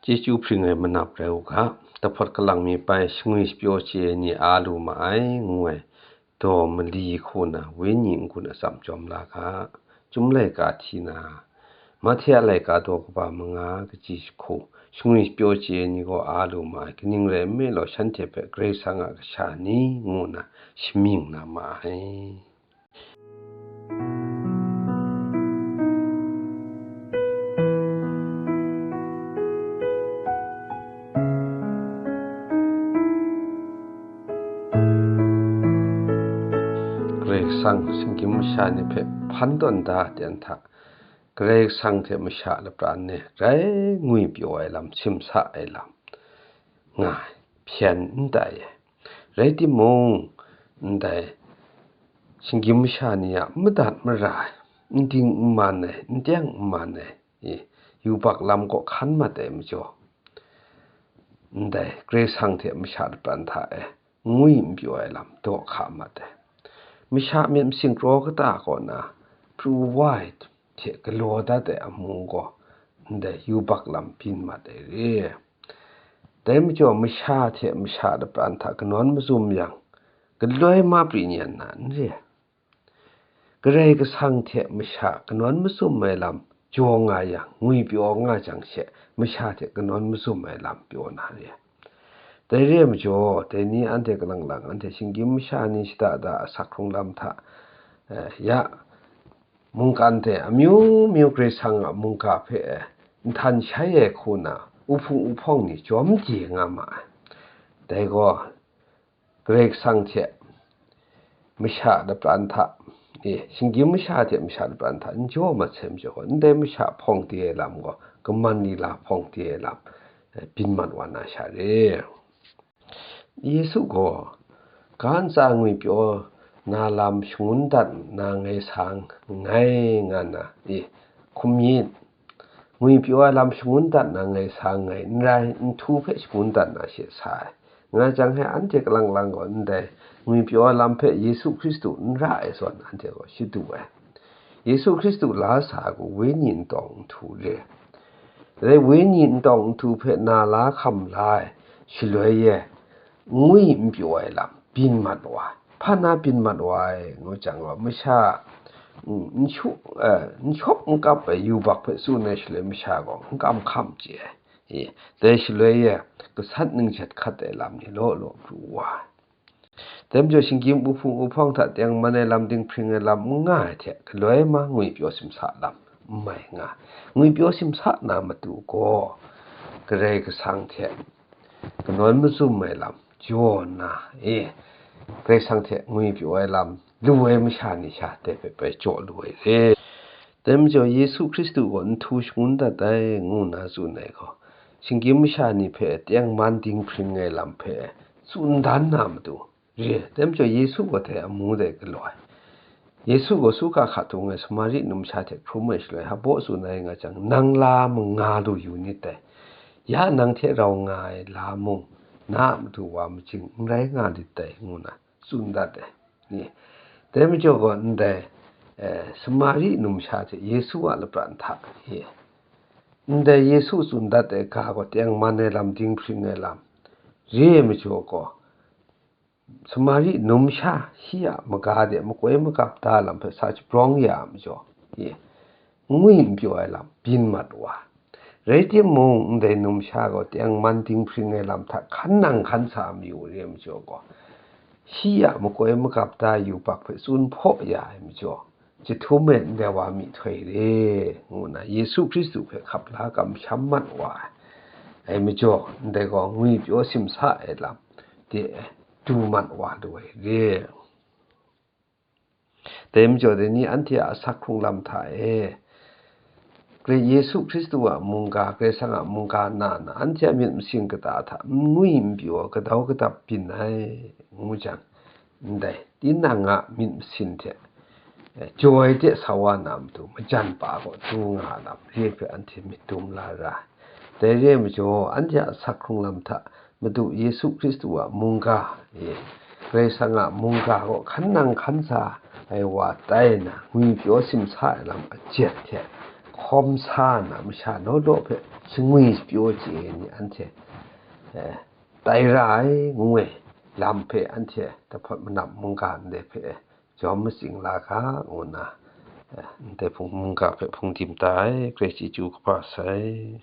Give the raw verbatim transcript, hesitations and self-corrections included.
Chyeju hpring ai manap rai u ga, tahpawt kalang mi pai shangwi shapyaw chye ai ni a lu ma ai, ngu ai daw mali hku na wenyi n-gun atsam chyawm la ga, Chyum laika hti na, Mahte a laika daw kaba manga kaji jahku, shangwi shapyaw chye ai ni gaw a lu ma ai, kaning rai nme law, shanhte hpe Karai Kasang a kasha ni ngu na shamying na ma ai. Karai Kasang shinggyim masha ni hpe hpan tawn da ai ten hta, Karai Kasang hte masha lapran ni rai ngwipyaw ai lam, simsa ai lam nga ai, hpyen n tai ai. Rai timung, ndai shinggyim masha ni a n madat mara ai, n ding n man ai, n teng n man ai, i, yubak lam kaw hkan mat ai majaw, ndai Karai Kasang hte masha lapran hta e ngwi n pyaw ai lam daw hka mat ai. Masha myit masin kraw kata kaw na pru wa ai hte galaw dat ai amu gaw, ndai yubak lam byin mat ai re. Dai majaw masha hte masha lapran hta kanawn mazum yang, galoi ma pri nya nna n re ai. Karai Kasang hte masha kanawn mazum ai lam jaw nga yang, ngwipyaw nga jang she, masha hte kanawn mazum ai lam pyaw na re ai. Dai re ai majaw, dai ni anhte kalang lang, anhte shinggyim masha ni shada da asak hkrung lam hta, eh, ya, mungkan hte amyu myu Karai Kasang a mungga hpe, eh, nhtan shai ai hku na, uhpung uhpawng ni jawm de nga ma ai. Dai gaw, Karai Kasang hte masha lapran hta, e, shinggyim masha hte masha lapran hta n jaw mat sai majaw gaw, ndai masha hpawng de ai lam gaw, kaman lila hpawng de ai lam, e, byin mat wa na sha re. Yesu gaw, ga ntsa ngwipyaw na lam shangun dat na ngai sa nngai, nga na, e, hkum myit. Ngwipyaw ai lam shangun dat na ngai sa nngai, n rai, nhtu hpe shangun dat na she sa ai. Nga jang he anhte kalang lang gaw ndai ngwipyaw ai lam hpe Yesu Hkristu n ra ai zawn anhte gaw shadu ai. Yesu Hkristu la sa ai gaw wenyi ntawng nhtu re. Dai wenyi ntawng nhtu hpe na la hkam la ai, shaloi e ngwi n pyaw ai lam byin mat wa ai. Hpa na byin mat wa ai ngu jang gaw, masha, mm, n shu-, eh, n shawp n kap ai yubak hpe tsun ai shaloi masha gaw n kam hkam chye ai. E, dai shaloi e gasat ningjet hkat ai lam ni law law pru wa ai. Dai majaw shinggyim uhpung uhpawng hta tengman ai lam, dinghpring ai lam n nga ai hte, galoi ma ngwipyaw simsa lam n mai nga ai. Ngwipyaw simsa na matu gaw, Karai Kasang hte kanawn mazum ai lam jaw nna, e, Karai Kasang hte ngwipyaw ai lam lu ai masha ni sha dai hpe bai jaw lu ai re. Dai majaw Yesu Hkristu gaw nhtu shangun dat ai, ngu nna tsun ai gaw, shinggyim masha ni hpe tengman dinghpring ai lam hpe tsun dan na matu re. Dai majaw Yesu gaw dai amu dai galaw ai. Yesu gaw suka hka htung e Samari numsha hte hkrum ai shaloi, hpaw tsun ai nga jang, "Nang la manga lu yu nit dai. Ya nang hte rau nga ai la mung, na a matu wa majing n rai nga lit dai," ngu na tsun dat ai. Ni, dai majaw gaw ndai, eh, Samari numsha hte Yesu a lapran hta, e, ndai Yesu tsun dat ai ga gaw tengman ai lam, dinghpring ai lam re ai majaw gaw, Samari numsha shi a maga de makoi magap da lam hpe sa jabrawng ya ai majaw, e, ngwi n pyaw ai lam byin mat wa ai. Rai timung, ndai numsha gaw tengman dinghpring ai lam hta hkan nang hkan sa mayu re ai majaw gaw, shi a makoi magap da yubak hpe tsun hpaw ya ai majaw, jahtum e ndai wa myihtoi re, ngu na Yesu Hkristu hpe hkap la kamsham mat wa ai. Ai majaw, ndai gaw ngwipyaw simsa ai lam de du mat wa lu ai re. Dai majaw, dai ni anhte a asak hkrung lam hta e, Kri-, Yesu Hkristu a mungga, Karai Kasang a mungga na na, anhte a myit masin kata hta n ngwi n pyaw, kadau kadap byin ai, ngu jang, ndai tinang a myit masin hte, eh, joi de sa wa na matu, majan pa gaw du nga lam re hpe anhte myit dum la ra ai. Dai re ai majaw, anhte a asak hkrung lam hta Madu Yesu Hkristu a mungga, e, Karai Kasang a mungga kaw hkan nang hkan sa ai wa tai na, ngwipyaw simsa ai lam ajet hte, hkawm sa na masha law law hpe shangwi pyaw chye ai ni anhte, eh, tai ra ai, ngu ai lam hpe anhte daphawt manam mungga ndai hpe jawm matsing la ga, ngu nna, eh, ndai hpung mungga hpe hpung dim da ai, grai chyeju kaba sai.